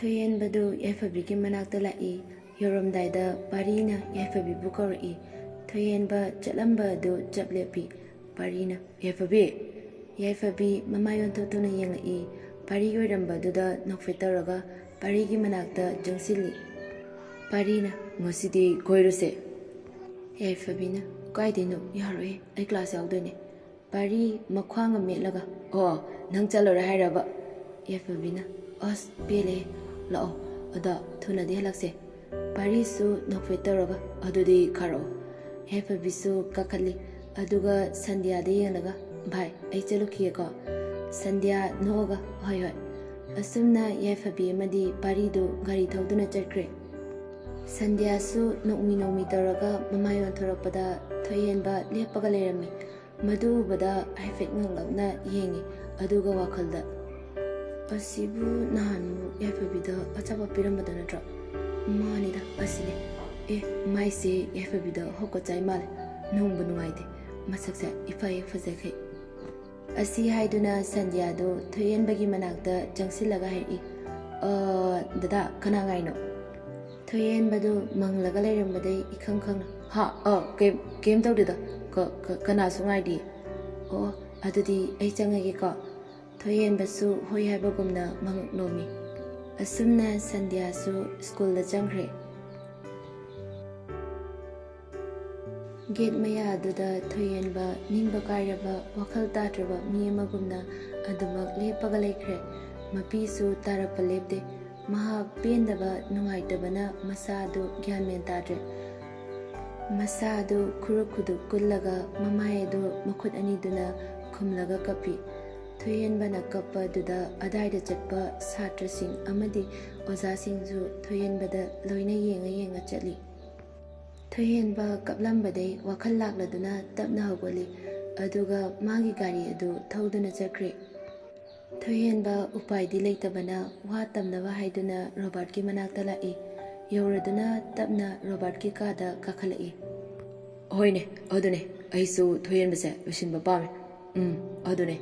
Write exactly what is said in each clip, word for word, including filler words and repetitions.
ꯊꯣꯏꯍꯦꯟꯕꯗꯨ ꯌꯥꯏꯐꯕꯤꯒꯤ ꯃꯅꯥꯛꯇ ꯂꯥꯛꯏ꯫ ꯌꯧꯔꯝꯗꯥꯏꯗ ꯄꯥꯔꯤꯅ ꯌꯥꯏꯐꯕꯤꯕꯨ ꯀꯧꯔꯛꯏ꯫ ꯊꯣꯏꯍꯦꯟꯕ ꯆꯠꯂꯝꯕ ꯑꯗꯨ ꯆꯞ ꯂꯦꯞꯄꯤ꯫ ꯄꯥꯔꯤꯅ, "ꯌꯥꯏꯐꯕꯤ!" ꯌꯥꯏꯐꯕꯤ ꯃꯃꯥꯏ ꯑꯣꯟꯊꯣꯛꯇꯨꯅ ꯌꯦꯡꯂꯛꯏ꯫ ꯄꯥꯔꯤ ꯑꯣꯏꯔꯝꯕꯗꯨꯗ ꯅꯣꯛꯐꯦꯠ ꯇꯧꯔꯒ ꯄꯥꯔꯤꯒꯤ ꯃꯅꯥꯛꯇ ꯆꯪꯁꯤꯜꯂꯤ꯫ ꯄꯥꯔꯤꯅ, "ꯉꯁꯤꯗꯤ ꯀꯣꯏꯔꯨꯁꯦ꯫" ꯌꯥꯏꯐꯕꯤꯅ, "ꯀꯥꯏꯗꯩꯅꯣ? ꯌꯥꯔꯣꯏꯌꯦ, ꯑꯩ ꯀ꯭ꯂꯥꯁ ꯌꯥꯎꯗꯣꯏꯅꯦ꯫" ꯄꯥꯔꯤ ꯃꯈ꯭ꯋꯥꯡꯒ ꯃꯦꯠꯂꯒ, "ꯑꯣ, ꯅꯪ ꯆꯠꯂꯔꯣꯏ ꯍꯥꯏꯔꯕ?" ꯌꯥꯏꯐꯕꯤꯅ, "ꯑꯁ, ꯄꯦꯜꯂꯦ꯫ ꯂꯥꯛꯑꯣ, ꯑꯗꯣ ꯊꯨꯅꯗꯤ ꯍꯜꯂꯛꯁꯦ꯫" ꯄꯥꯔꯤꯁꯨ ꯅꯣꯛꯐꯦꯠ ꯇꯧꯔꯒ, "ꯑꯗꯨꯗꯤ ꯀꯥꯔꯛꯑꯣ꯫" ꯌꯥꯏꯐꯕꯤꯁꯨ ꯀꯥꯈꯠꯂꯤ꯫ ꯑꯗꯨꯒ ꯁꯟꯙ꯭ꯌꯥꯗ ꯌꯦꯡꯂꯒ, "ꯚꯥꯏ, ꯑꯩ ꯆꯠꯂꯨꯈꯤꯒꯦꯀꯣ꯫" ꯁꯟꯙ꯭ꯌꯥ ꯅꯣꯛꯑꯒ, "ꯍꯣꯏ, ꯍꯣꯏ꯫" ꯑꯁꯨꯝꯅ ꯌꯥꯏꯐꯕꯤ ꯑꯃꯗꯤ ꯄꯥꯔꯤꯗꯨ ꯒꯥꯔꯤ ꯊꯧꯗꯨꯅ ꯆꯠꯈ꯭ꯔꯦ꯫ ꯁꯟꯙ꯭ꯌꯥꯁꯨ ꯅꯣꯛꯃꯤ ꯅꯣꯛꯃꯤ ꯇꯧꯔꯒ ꯃꯃꯥꯏ ꯑꯣꯟꯊꯣꯔꯛꯄꯗ ꯊꯣꯏꯍꯦꯟꯕ ꯂꯦꯞꯄꯒ ꯂꯩꯔꯝꯃꯤ꯫ ꯃꯗꯨ ꯎꯕꯗ ꯍꯥꯏꯐꯦꯠ ꯉꯛꯂꯞꯅ ꯌꯦꯡꯉꯤ, ꯑꯗꯨꯒ ꯋꯥꯈꯜꯗ, "ꯑꯁꯤꯕꯨ ꯅꯍꯥꯟꯃꯨꯛ ꯌꯥꯏꯐꯕꯤꯗ ꯑꯆꯥꯄꯣꯠ ꯄꯤꯔꯝꯕꯗꯣ ꯅꯠꯇ꯭ꯔꯣ? ꯃꯥꯅꯤꯗ, ꯑꯁꯤꯅꯦ꯫ ꯑꯦ, ꯃꯥꯏꯁꯦ ꯌꯥꯏꯐꯕꯤꯗ ꯍꯣꯛꯀ ꯆꯥꯏ ꯃꯥꯜꯂꯦ꯫ ꯅꯨꯡꯕꯨ ꯅꯨꯡꯉꯥꯏꯇꯦ꯫ ꯃꯁꯛꯁꯦ ꯏꯐ ꯍꯦꯛ ꯐꯖꯈꯩ꯫" ꯑꯁꯤ ꯍꯥꯏꯗꯨꯅ ꯁꯟꯙ꯭ꯌꯥꯗꯨ ꯊꯣꯏꯍꯦꯟꯕꯒꯤ ꯃꯅꯥꯛꯇ ꯆꯪꯁꯤꯜꯂꯒ ꯍꯥꯏꯔꯛꯏ, "ꯑ, ꯗꯗꯥ, ꯀꯅꯥ ꯉꯥꯏꯅꯣ?" ꯊꯣꯏꯍꯦꯟꯕꯗꯨ ꯃꯪꯂꯒ ꯂꯩꯔꯝꯕꯗꯩ ꯏꯈꯪ ꯈꯪꯅ, "ꯍꯥ? ꯑ, ꯀꯩꯝ, ꯀꯩꯝ ꯇꯧꯗꯦꯗ꯫ ꯀ-, ꯀ-, ꯀꯅꯥꯁꯨ ꯉꯥꯏꯗꯤꯌꯦ꯫" "ꯑꯣ, ꯑꯗꯨꯗꯤ ꯑꯩ ꯆꯪꯉꯒꯦꯀꯣ꯫" ꯊꯣꯏꯍꯦꯟꯕꯁꯨ ꯍꯣꯏ ꯍꯥꯏꯕꯒꯨꯝꯅ ꯃꯉꯛ ꯅꯣꯝꯃꯤ꯫ ꯑꯁꯨꯝꯅ ꯁꯟꯙ꯭ꯌꯥꯁꯨ ꯁ꯭ꯀꯨꯜꯗ ꯆꯪꯈ꯭ꯔꯦ꯫ ꯒꯦꯠ ꯃꯌꯥ ꯑꯗꯨꯗ ꯊꯣꯏꯍꯦꯟꯕ ꯅꯤꯡꯕ ꯀꯥꯏꯔꯕ, ꯋꯥꯈꯜ ꯇꯥꯗ꯭ꯔꯕ ꯃꯤ ꯑꯃꯒꯨꯝꯅ ꯑꯗꯨꯃꯛ ꯂꯦꯞꯄꯒ ꯂꯩꯈ꯭ꯔꯦ꯫ ꯃꯄꯤꯁꯨ ꯇꯥꯔꯛꯄ ꯂꯦꯞꯇꯦ꯫ ꯃꯍꯥꯛ ꯄꯦꯟꯗꯕ, ꯅꯨꯡꯉꯥꯏꯇꯕꯅ ꯃꯁꯥ ꯑꯗꯨ ꯒ꯭ꯌꯥꯟ ꯃꯦꯟ ꯇꯥꯗ꯭ꯔꯦ꯫ ꯃꯁꯥ ꯑꯗꯨ ꯈꯨꯔꯨ ꯈꯨꯗꯨꯞ ꯀꯨꯜꯂꯒ ꯃꯃꯥꯏ ꯑꯗꯨ ꯃꯈꯨꯠ ꯑꯅꯤꯗꯨꯅ ꯈꯨꯝꯂꯒ ꯀꯞꯄꯤ꯫ ꯊꯣꯏꯍꯦꯟꯕꯅ ꯀꯞꯄ ꯑꯗꯨꯗ ꯑꯗꯥꯏꯗ ꯆꯠꯄ ꯁꯥꯇ꯭ꯔꯁꯤꯡ ꯑꯃꯗꯤ ꯑꯣꯖꯥꯁꯤꯡꯁꯨ ꯊꯣꯏꯍꯦꯟꯕꯗ ꯂꯣꯏꯅ ꯌꯦꯡꯉ ꯌꯦꯡꯉ ꯆꯠꯂꯤ꯫ ꯊꯣꯏꯍꯦꯟꯕ ꯀꯞꯂꯝꯕꯗꯩ ꯋꯥꯈꯜ ꯂꯥꯛꯂꯗꯨꯅ ꯇꯞꯅ ꯍꯧꯒꯠꯂꯤ, ꯑꯗꯨꯒ ꯃꯥꯒꯤ ꯒꯥꯔꯤ ꯑꯗꯨ ꯊꯧꯗꯨꯅ ꯆꯠꯈ꯭ꯔꯦ꯫ ꯊꯣꯏꯍꯦꯟꯕ ꯎꯄꯥꯏꯗꯤ ꯂꯩꯇꯕꯅ ꯋꯥ ꯇꯝꯅꯕ ꯍꯥꯏꯗꯨꯅ ꯔꯣꯕꯥꯔꯠꯀꯤ ꯃꯅꯥꯛꯇ ꯂꯥꯛꯏ꯫ ꯌꯧꯔꯗꯨꯅ ꯇꯞꯅ ꯔꯣꯕꯥꯔꯠꯀꯤ ꯀꯥꯗ ꯀꯥꯈꯠꯂꯛꯏ꯫ "ꯍꯣꯏꯅꯦ, ꯑꯗꯨꯅꯦ, ꯑꯩꯁꯨ ꯊꯣꯏꯍꯦꯟꯕꯁꯦ ꯂꯣꯏꯁꯤꯟꯕ ꯄꯥꯝꯃꯦ꯫ ꯎꯝ, ꯑꯗꯨꯅꯦ꯫"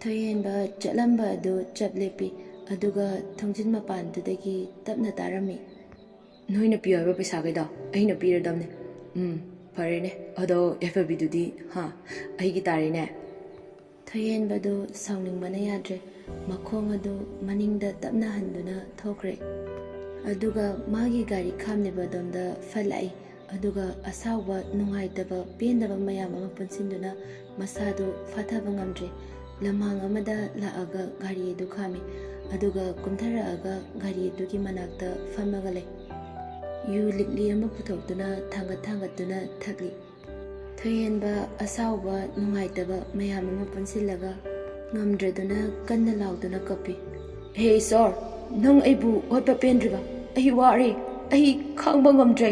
ꯊꯣꯏꯍꯦꯟꯕ ꯆꯠꯂꯝꯕ ꯑꯗꯨ ꯆꯞ ꯂꯦꯞꯄꯤ꯫ ꯑꯗꯨꯒ ꯊꯣꯡꯖꯤꯟ ꯃꯄꯥꯟꯗꯨꯗꯒꯤ ꯇꯞꯅ ꯇꯥꯔꯝꯃꯤ꯫ "ꯅꯣꯏꯅ ꯄꯤꯌꯣ ꯍꯥꯏꯕ ꯄꯩꯁꯥꯈꯩꯗꯣ ꯑꯩꯅ ꯄꯤꯔꯗꯝꯅꯦ꯫ ꯎꯝ, ꯐꯔꯦꯅꯦ꯫ ꯑꯗꯣ ꯌꯥꯏꯐꯕꯤꯗꯨꯗꯤ, ꯍꯥ, ꯑꯩꯒꯤ ꯇꯥꯔꯦꯅꯦ?" ꯊꯣꯏꯍꯦꯟꯕꯗꯨ ꯁꯥꯎꯅꯤꯡꯕꯅ ꯌꯥꯗ꯭ꯔꯦ꯫ ꯃꯈꯣꯡ ꯑꯗꯨ ꯃꯅꯤꯡꯗ ꯇꯞꯅ ꯍꯟꯗꯨꯅ ꯊꯣꯛꯈ꯭ꯔꯦ꯫ ꯑꯗꯨꯒ ꯃꯥꯒꯤ ꯒꯥꯔꯤ ꯈꯥꯝꯂꯤꯕ ꯑꯗꯣꯝꯗ ꯐꯠ ꯂꯥꯛꯏ꯫ ꯑꯗꯨꯒ ꯑꯁꯥꯎꯕ, ꯅꯨꯡꯉꯥꯏꯇꯕ, ꯄꯦꯟꯗꯕ ꯃꯌꯥꯝ ꯑꯃ ꯄꯨꯟꯁꯤꯟꯗꯨꯅ ꯃꯁꯥꯗꯨ ꯐꯥꯊꯕ ꯉꯝꯗ꯭ꯔꯦ꯫ ꯂꯝꯍꯥꯡ ꯑꯃꯗ ꯂꯥꯛꯑꯒ ꯒꯥꯔꯤ ꯑꯗꯨ ꯈꯥꯝꯃꯤ꯫ ꯑꯗꯨꯒ ꯀꯨꯝꯊꯔꯛꯑꯒ ꯒꯥꯔꯤ ꯑꯗꯨꯒꯤ ꯃꯅꯥꯛꯇ ꯐꯝꯃꯒ ꯂꯩ꯫ ꯌꯨ ꯂꯤꯛꯂꯤ ꯑꯃ ꯄꯨꯊꯣꯛꯇꯨꯅ ꯊꯥꯡꯒꯠ ꯊꯥꯡꯒꯠꯇꯨꯅ ꯊꯛꯂꯤ꯫ ꯊꯣꯏꯍꯦꯟꯕ, ꯑꯁꯥꯎꯕ, ꯅꯨꯡꯉꯥꯏꯇꯕ ꯃꯌꯥꯝ ꯑꯃ ꯄꯨꯟꯁꯤꯜꯂꯒ ꯉꯝꯗ꯭ꯔꯗꯨꯅ ꯀꯟꯅ ꯂꯥꯎꯗꯨꯅ ꯀꯞꯄꯤ꯫ "ꯍꯦ ꯏꯁꯣꯔ, ꯅꯪ ꯑꯩꯕꯨ ꯑꯣꯠꯄ ꯄꯦꯟꯗ꯭ꯔꯤꯕ? ꯑꯩ ꯋꯥꯔꯦ, ꯑꯩ ꯈꯥꯡꯕ ꯉꯝꯗ꯭ꯔꯦ!"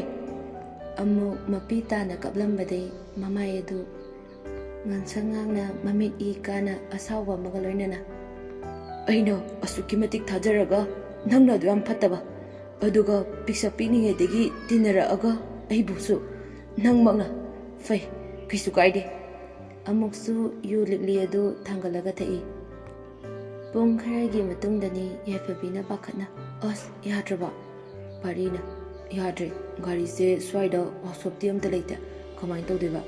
ꯑꯃꯨꯛ ꯃꯄꯤ ꯇꯥꯅ ꯀꯞꯂꯝꯕꯗꯩ ꯃꯃꯥꯏ ꯑꯗꯨ ꯉꯥꯡꯁꯪ ꯉꯥꯡꯅ ꯃꯃꯤꯠ ꯏ ꯀꯥꯅ ꯑꯁꯥꯎꯕ ꯑꯃꯒ ꯂꯣꯏꯅꯅ, "ꯑꯩꯅ ꯑꯁꯨꯛꯀꯤ ꯃꯇꯤꯛ ꯊꯥꯖꯔꯒ ꯅꯪꯅ ꯑꯗꯨ ꯌꯥꯝ ꯐꯠꯇꯕ, ꯑꯗꯨꯒ ꯄꯤꯛꯁꯛ ꯄꯤꯛꯂꯤꯉꯩꯗꯒꯤ ꯇꯤꯟꯅꯔꯛꯑꯒ ꯑꯩꯕꯨꯁꯨ ꯅꯪꯃꯛꯅ, ꯐꯩ, ꯀꯩꯁꯨ ꯀꯥꯏꯗꯦ꯫" ꯑꯃꯨꯛꯁꯨ ꯌꯨ ꯂꯤꯛꯂꯤ ꯑꯗꯨ ꯊꯥꯡꯒꯠꯂꯒ ꯊꯛꯏ꯫ ꯄꯨꯡ ꯈꯔꯒꯤ ꯃꯇꯨꯡꯗꯅꯤ ꯌꯥꯏꯐꯕꯤꯅ ꯄꯥꯈꯠꯅ, "ꯑꯁ, ꯌꯥꯗ꯭ꯔꯕ?" ꯄꯥꯔꯤꯅ, "ꯌꯥꯗ꯭ꯔꯦ, ꯒꯥꯔꯤꯁꯦ ꯁ꯭ꯋꯥꯏꯗ ꯋꯥꯛꯁꯣꯞꯇꯤ ꯑꯝꯇ ꯂꯩꯇꯦ, ꯀꯃꯥꯏꯅ ꯇꯧꯗꯣꯏꯕ?"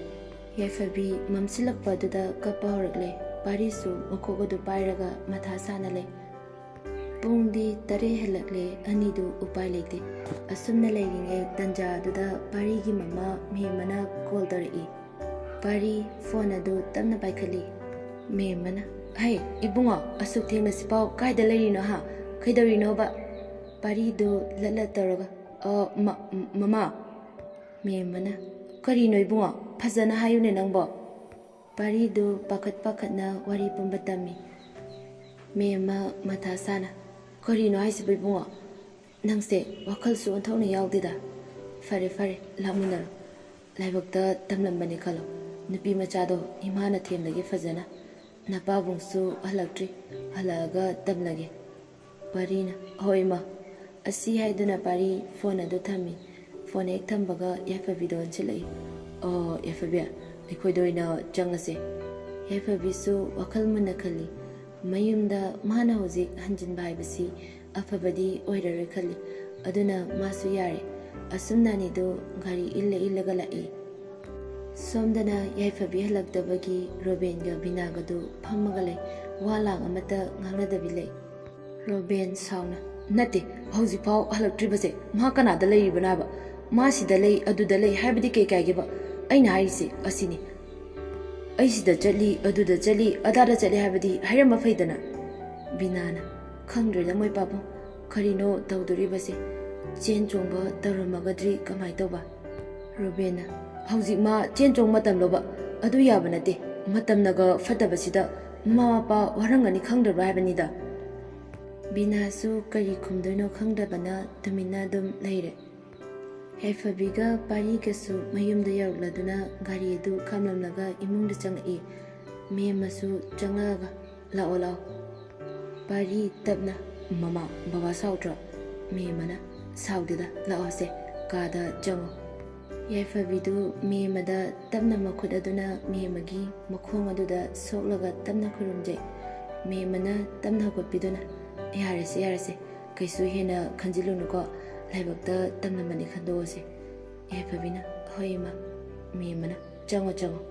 ꯌꯥꯏꯐꯕꯤ ꯃꯝꯁꯤꯜꯂꯛꯄ ꯑꯗꯨꯗ ꯀꯞꯄ ꯍꯧꯔꯛꯂꯦ꯫ ꯄꯥꯔꯤꯁꯨ ꯃꯀꯣꯛ ꯑꯗꯨ ꯄꯥꯏꯔꯒ ꯃꯊꯥ ꯁꯥꯅ ꯂꯩ꯫ ꯄꯨꯡꯗꯤ ꯇꯔꯦꯠ ꯍꯦꯜꯂꯛꯂꯦ, ꯑꯅꯤꯗꯨ ꯎꯄꯥꯏ ꯂꯩꯇꯦ꯫ ꯑꯁꯨꯝꯅ ꯂꯩꯔꯤꯉꯩ ꯇꯟꯖꯥ ꯑꯗꯨꯗ ꯄꯥꯔꯤꯒꯤ ꯃꯃꯥ ꯃꯦꯝꯃꯅ ꯀꯣꯜ ꯇꯧꯔꯛꯏ꯫ ꯄꯥꯔꯤ ꯐꯣꯟ ꯑꯗꯨ ꯇꯞꯅ ꯄꯥꯏꯈꯠꯂꯤ꯫ ꯃꯦꯝꯃꯅ, "ꯍꯩ, ꯏꯕꯨꯡꯉꯣ, ꯑꯁꯨꯛ ꯊꯦꯡꯅꯁꯤꯐꯥꯎ ꯀꯥꯏꯗ ꯂꯩꯔꯤꯅꯣ ꯍꯥ? ꯀꯩꯗꯧꯔꯤꯅꯣꯕ?" ꯄꯥꯔꯤꯗꯨ ꯂꯠ ꯂꯠ ꯇꯧꯔꯒ, "ꯑ, ꯃ-, ꯃꯃꯥ꯫" ꯃꯦꯝꯃꯅ, "ꯀꯔꯤꯅꯣ ꯏꯕꯨꯡꯉꯣ? ꯐꯖꯅ ꯍꯥꯏꯌꯨꯅꯦ ꯅꯪꯕꯣ?" ꯄꯥꯔꯤꯗꯨ ꯄꯥꯈꯠ ꯄꯥꯈꯠꯅ ꯋꯥꯔꯤ ꯄꯨꯝꯕ ꯇꯝꯃꯤ꯫ ꯃꯦꯝꯃ ꯃꯊꯥ ꯁꯥꯅ, "ꯀꯔꯤꯅꯣ ꯍꯥꯏꯁꯤꯕꯣ ꯏꯕꯨꯡꯉꯣ? ꯅꯪꯁꯦ ꯋꯥꯈꯜꯁꯨ ꯑꯣꯟꯊꯣꯛꯅ ꯌꯥꯎꯗꯦꯗ꯫ ꯐꯔꯦ, ꯐꯔꯦ, ꯂꯥꯛꯃꯤꯟꯅꯔꯣ꯫ ꯂꯥꯏꯕꯛꯇ ꯇꯝꯂꯝꯕꯅꯤ ꯈꯜꯂꯣ꯫ ꯅꯨꯄꯤ ꯃꯆꯥꯗꯣ ꯏꯃꯥꯅ ꯊꯦꯝꯂꯒꯦ ꯐꯖꯅ꯫ ꯅꯄꯥꯕꯨꯡꯁꯨ ꯍꯜꯂꯛꯇ꯭ꯔꯤ꯫ ꯍꯜꯂꯛꯑꯒ ꯇꯝꯂꯒꯦ꯫" ꯄꯥꯔꯤꯅ, "ꯍꯣꯏ, ꯏꯃꯥ꯫" ꯑꯁꯤ ꯍꯥꯏꯗꯨꯅ ꯄꯥꯔꯤ ꯐꯣꯟ ꯑꯗꯨ ꯊꯝꯃꯤ꯫ ꯐꯣꯟ ꯍꯦꯛ ꯊꯝꯕꯒ ꯌꯥꯏꯐꯕꯤꯗ ꯑꯣꯟꯁꯤꯜꯂꯛꯏ꯫ "ꯑꯣ, ꯌꯥꯏꯐꯕꯤ, ꯑꯩꯈꯣꯏꯗ ꯑꯣꯏꯅ ꯆꯪꯉꯁꯦ꯫" ꯌꯥꯏꯐꯕꯤꯁꯨ ꯋꯥꯈꯜ ꯃꯨꯟꯅ ꯈꯜꯂꯤ꯫ ꯃꯌꯨꯝꯗ ꯃꯥꯅ ꯍꯧꯖꯤꯛ ꯍꯟꯖꯤꯟꯕ ꯍꯥꯏꯕꯁꯤ ꯑꯐꯕꯗꯤ ꯑꯣꯏꯔꯔꯣꯏ ꯈꯜꯂꯤ꯫ ꯑꯗꯨꯅ ꯃꯥꯁꯨ ꯌꯥꯔꯦ꯫ ꯑꯁꯨꯝꯅ ꯑꯅꯤꯗꯨ ꯒꯥꯔꯤ ꯏꯜꯂ ꯏꯜꯂꯒ ꯂꯥꯛꯏ꯫ ꯁꯣꯝꯗꯅ ꯌꯥꯏꯐꯕꯤ ꯍꯜꯂꯛꯇꯕꯒꯤ ꯔꯣꯕꯦꯟꯒ ꯕꯤꯅꯥꯒꯗꯨ ꯐꯝꯃꯒ ꯂꯩ꯫ ꯋꯥ ꯂꯥꯡ ꯑꯃꯠꯇ ꯉꯥꯡꯅꯗꯕꯤ ꯂꯩ꯫ ꯔꯣꯕꯦꯟ ꯁꯥꯎꯅ, "ꯅꯠꯇꯦ, ꯍꯧꯖꯤꯛꯐꯥꯎ ꯍꯜꯂꯛꯇ꯭ꯔꯤꯕꯁꯦ ꯃꯥ ꯀꯅꯥꯗ ꯂꯩꯔꯤꯕꯅꯣ ꯍꯥꯏꯕ? ꯃꯥ ꯁꯤꯗ ꯂꯩ, ꯑꯗꯨꯗ ꯂꯩ ꯍꯥꯏꯕꯗꯤ ꯀꯩ ꯀꯥꯏꯒꯦꯕ? ꯑꯩꯅ ꯍꯥꯏꯔꯤꯁꯦ ꯑꯁꯤꯅꯤ꯫ ꯑꯩ ꯁꯤꯗ ꯆꯠꯂꯤ, ꯑꯗꯨꯗ ꯆꯠꯂꯤ, ꯑꯗꯥꯗ ꯆꯠꯂꯤ ꯍꯥꯏꯕꯗꯤ ꯍꯥꯏꯔꯝꯕ ꯐꯩꯗꯅ?" ꯕꯤꯅꯥꯅ, "ꯈꯪꯗ꯭ꯔꯦꯗ ꯃꯣꯏ ꯄꯥꯕꯨꯡ, ꯀꯔꯤꯅꯣ ꯇꯧꯗꯣꯔꯤꯕꯁꯦ? ꯆꯦꯟ ꯆꯣꯡꯕ ꯇꯧꯔꯝꯃꯒꯗ꯭ꯔꯤ ꯀꯃꯥꯏ ꯇꯧꯕ?" ꯔꯣꯕꯦꯟꯅ, "ꯍꯧꯖꯤꯛ ꯃꯥ ꯆꯦꯟ ꯆꯣꯡ ꯃꯇꯝꯂꯣꯕ? ꯑꯗꯨ ꯌꯥꯕ ꯅꯠꯇꯦ꯫ ꯃꯇꯝꯅꯒ ꯐꯠꯇꯕꯁꯤꯗ ꯃꯃꯥ ꯃꯄꯥ ꯋꯥꯔꯝꯒꯅꯤ ꯈꯪꯗ꯭ꯔꯕ꯭ꯔꯥ ꯍꯥꯏꯕꯅꯤꯗ?" ꯕꯤꯅꯥꯁꯨ ꯀꯔꯤ ꯈꯨꯝꯗꯣꯏꯅꯣ ꯈꯪꯗꯕꯅ ꯇꯨꯃꯤꯟꯅ ꯑꯗꯨꯝ ꯂꯩꯔꯦ꯫ ꯌꯥꯏꯐꯕꯤꯒ ꯄꯥꯔꯤꯒꯁꯨ ꯃꯌꯨꯝꯗ ꯌꯧꯔꯛꯂꯗꯨꯅ ꯒꯥꯔꯤ ꯑꯗꯨ ꯈꯥꯝꯂꯝꯂꯒ ꯏꯃꯨꯡꯗ ꯆꯪꯂꯛꯏ꯫ ꯃꯦꯝꯃꯁꯨ ꯆꯪꯂꯛꯑꯒ, "ꯂꯥꯛꯑꯣ, ꯂꯥꯛꯑꯣ꯫" ꯄꯥꯔꯤ ꯇꯞꯅ, "ꯃꯃꯥ, ꯕꯕꯥ ꯁꯥꯎꯗ꯭ꯔꯣ?" ꯃꯦꯝꯃꯅ, "ꯁꯥꯎꯗꯦꯗ, ꯂꯥꯛꯑꯣꯁꯦ, ꯀꯥꯗ ꯆꯪꯉꯣ꯫" ꯌꯥꯏꯐꯕꯤꯗꯨ ꯃꯦꯝꯃꯗ ꯇꯞꯅ ꯃꯈꯨꯠ ꯑꯗꯨꯅ ꯃꯦꯝꯃꯒꯤ ꯃꯈꯣꯡ ꯑꯗꯨꯗ ꯁꯣꯛꯂꯒ ꯇꯞꯅ ꯈꯨꯔꯨꯝꯖꯩ꯫ ꯃꯦꯝꯃꯅ ꯇꯞꯅ ꯍꯧꯒꯠꯄꯤꯗꯨꯅ, "ꯌꯥꯔꯦꯁꯦ, ꯌꯥꯔꯦꯁꯦ, ꯀꯩꯁꯨ ꯍꯦꯟꯅ ꯈꯟꯖꯤꯜꯂꯨꯅꯨꯀꯣ, ꯂꯥꯏꯕꯛꯇ ꯇꯝꯂꯝꯕꯅꯤ ꯈꯟꯗꯣꯛꯑꯁꯦ꯫" ꯌꯥꯏꯐꯕꯤꯅ, "ꯍꯣꯏ ꯏꯃꯥ꯫" ꯃꯦꯝꯃꯅ, "ꯆꯪꯉꯣ, ꯆꯪꯉꯣ꯫"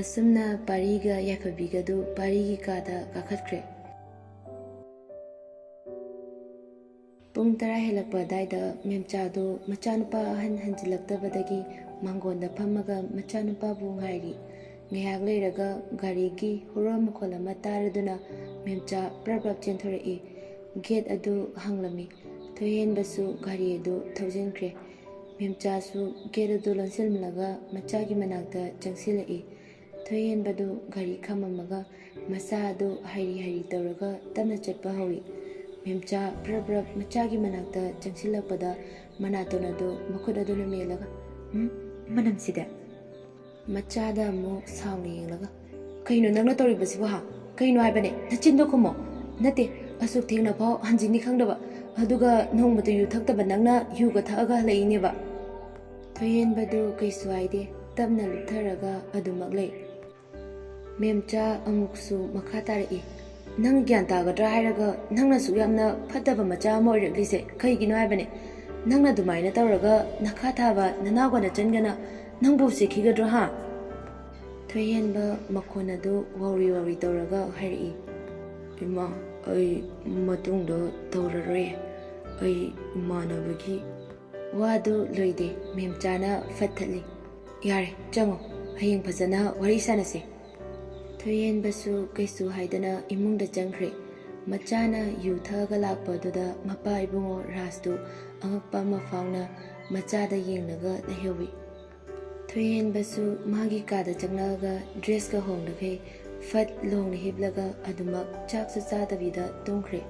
ꯑꯁꯨꯝꯅ ꯄꯥꯔꯤꯒ ꯌꯥꯏꯐꯕꯤꯒꯗꯨ ꯄꯥꯔꯤꯒꯤ ꯀꯥꯗ ꯀꯥꯈꯠꯈ꯭ꯔꯦ꯫ ꯄꯨꯡ ꯇꯔꯥ ꯍꯦꯜꯂꯛꯄ ꯑꯗꯥꯏꯗ ꯃꯦꯝꯆꯥꯗꯨ ꯃꯆꯥꯅꯨꯄꯥ ꯑꯍꯟ ꯍꯟꯖꯤꯜꯂꯛꯇꯕꯗꯒꯤ ꯃꯥꯡꯒꯣꯟꯗ ꯐꯝꯃꯒ ꯃꯆꯥꯅꯨꯄꯥꯕꯨ ꯉꯥꯏꯔꯤ꯫ ꯉꯥꯏꯍꯥꯛ ꯂꯩꯔꯒ ꯒꯥꯔꯤꯒꯤ ꯍꯨꯔꯣꯟ ꯃꯈꯣꯜ ꯑꯃ ꯇꯥꯔꯗꯨꯅ ꯃꯦꯝꯆꯥ ꯄ꯭ꯔꯞ ꯄ꯭ꯔꯞ ꯆꯦꯟꯊꯣꯔꯛꯏ꯫ ꯒꯦꯠ ꯑꯗꯨ ꯍꯥꯡꯂꯝꯃꯤ꯫ ꯊꯣꯏꯍꯦꯟꯕꯁꯨ ꯒꯥꯔꯤ ꯑꯗꯨ ꯊꯧꯖꯤꯟꯈ꯭ꯔꯦ꯫ ꯃꯦꯝꯆꯥꯁꯨ ꯒꯦꯠ ꯑꯗꯨ ꯂꯣꯟꯁꯤꯜꯂꯒ ꯃꯆꯥꯒꯤ ꯃꯅꯥꯛꯇ ꯆꯪꯁꯤꯜꯂꯛꯏ꯫ ꯊꯣꯏꯍꯦꯟꯕꯗꯨ ꯒꯥꯔꯤ ꯈꯥꯝꯃꯝꯃꯒ ꯃꯆꯥ ꯑꯗꯨ ꯍꯥꯏꯔꯤ ꯍꯥꯏꯔꯤ ꯇꯧꯔꯒ ꯇꯞꯅ ꯆꯠꯄ ꯍꯧꯏ꯫ ꯃꯦꯝꯆꯥ ꯄ꯭ꯔꯞ ꯄ꯭ꯔꯞ ꯃꯆꯥꯒꯤ ꯃꯅꯥꯛꯇ ꯆꯪꯁꯤꯜꯂꯛꯄꯗ ꯃꯅꯥꯇꯣꯟ ꯑꯗꯨ ꯃꯈꯨꯠ ꯑꯗꯨꯅ ꯃꯦꯜꯂꯒ, "ꯎꯝ, ꯃꯅꯝꯁꯤꯗꯤ?" ꯃꯆꯥꯗ ꯑꯃꯨꯛ ꯁꯥꯎꯅ ꯌꯦꯡꯂꯒ, "ꯀꯩꯅꯣ ꯅꯪꯅ ꯇꯧꯔꯤꯕꯁꯤꯕꯨ, ꯍꯥ? ꯀꯩꯅꯣ ꯍꯥꯏꯕꯅꯦ? ꯅꯆꯤꯟꯗꯣ ꯈꯨꯝꯃꯣ꯫ ꯅꯠꯇꯦ, ꯑꯁꯨꯛ ꯊꯦꯡꯅ ꯐꯥꯎ ꯍꯟꯖꯤꯟꯅꯤ ꯈꯪꯗꯕ, ꯑꯗꯨꯒ ꯅꯣꯡꯃꯇ ꯌꯨ ꯊꯛꯇꯕ ꯅꯪꯅ ꯌꯨꯒ ꯊꯛꯑꯒ ꯍꯜꯂꯛꯏꯅꯦꯕ?" ꯊꯣꯏꯍꯦꯟꯕꯗꯨ ꯀꯩꯁꯨ ꯍꯥꯏꯗꯦ, ꯇꯞꯅ ꯂꯨꯞꯊꯔꯒ ꯑꯗꯨꯃꯛ ꯂꯩ꯫ ꯃꯦꯝꯆꯥ ꯑꯃꯨꯛꯁꯨ ꯃꯈꯥ ꯇꯥꯔꯛꯏ, ꯅꯪ ꯒ꯭ꯌꯥꯟ ꯇꯥꯒꯗ꯭ꯔꯥ ꯍꯥꯏꯔꯒ ꯅꯪꯅ ꯑꯁꯨꯛ ꯌꯥꯝꯅ ꯐꯠꯇꯕ ꯃꯆꯥ ꯑꯃ ꯑꯣꯏꯔꯛꯂꯤꯁꯦ ꯀꯩꯒꯤꯅꯣ ꯍꯥꯏꯕꯅꯦ? ꯅꯪꯅ ꯑꯗꯨꯃꯥꯏꯅ ꯇꯧꯔꯒ ꯅꯈꯥ ꯊꯥꯕ ꯅꯅꯥꯎꯒ ꯅꯆꯟꯒꯅ ꯅꯪꯕꯨ ꯎꯁꯤꯠꯈꯤꯒꯗ꯭ꯔꯣ ꯍꯥ? ꯊꯣꯏꯍꯦꯟꯕ ꯃꯈꯣꯟ ꯑꯗꯨ ꯋꯥꯎꯔꯤ ꯋꯥꯎꯔꯤ ꯇꯧꯔꯒ ꯍꯥꯏꯔꯛꯏ꯫ ꯏꯃꯥ, ꯑꯩ ꯃꯇꯨꯡꯗ ꯇꯧꯔꯔꯣꯏ꯫ ꯑꯩ ꯏꯃꯥꯟꯅꯕꯒꯤ ꯋꯥꯗꯨ ꯂꯣꯏꯗꯦ, ꯃꯦꯝꯆꯥꯅ ꯐꯠ ꯊꯠꯂꯤ꯫ ꯌꯥꯔꯦ, ꯆꯪꯉꯣ, ꯍꯌꯦꯡ ꯐꯖꯅ ꯋꯥꯔꯤ ꯁꯥꯟꯅꯁꯦ꯫ ꯊꯣꯏꯍꯦꯟꯕꯁꯨ ꯀꯩꯁꯨ ꯍꯥꯏꯗꯅ ꯏꯃꯨꯡꯗ ꯆꯪꯈ꯭ꯔꯦ꯫ ꯃꯆꯥꯅ ꯌꯨ ꯊꯛꯑꯒ ꯂꯥꯛꯄ ꯑꯗꯨꯗ ꯃꯄꯥ ꯏꯕꯨꯡꯉꯣ ꯔꯥꯖꯇꯨ ꯑꯉꯛꯄ ꯑꯃ ꯐꯥꯎꯅ ꯃꯆꯥꯗ ꯌꯦꯡꯂꯒ ꯂꯩꯍꯧꯏ꯫ ꯊꯣꯏꯍꯦꯟꯕꯁꯨ ꯃꯥꯒꯤ ꯀꯥꯗ ꯆꯪꯂꯛꯑꯒ ꯗ꯭ꯔꯦꯁꯀ ꯍꯣꯡꯂꯈꯩ ꯐꯠ ꯂꯣꯡꯅ ꯍꯤꯞꯂꯒ ꯑꯗꯨꯃꯛ ꯆꯥꯛꯁꯨ ꯆꯥꯗꯕꯤꯗ ꯇꯨꯝꯈ꯭ꯔꯦ꯫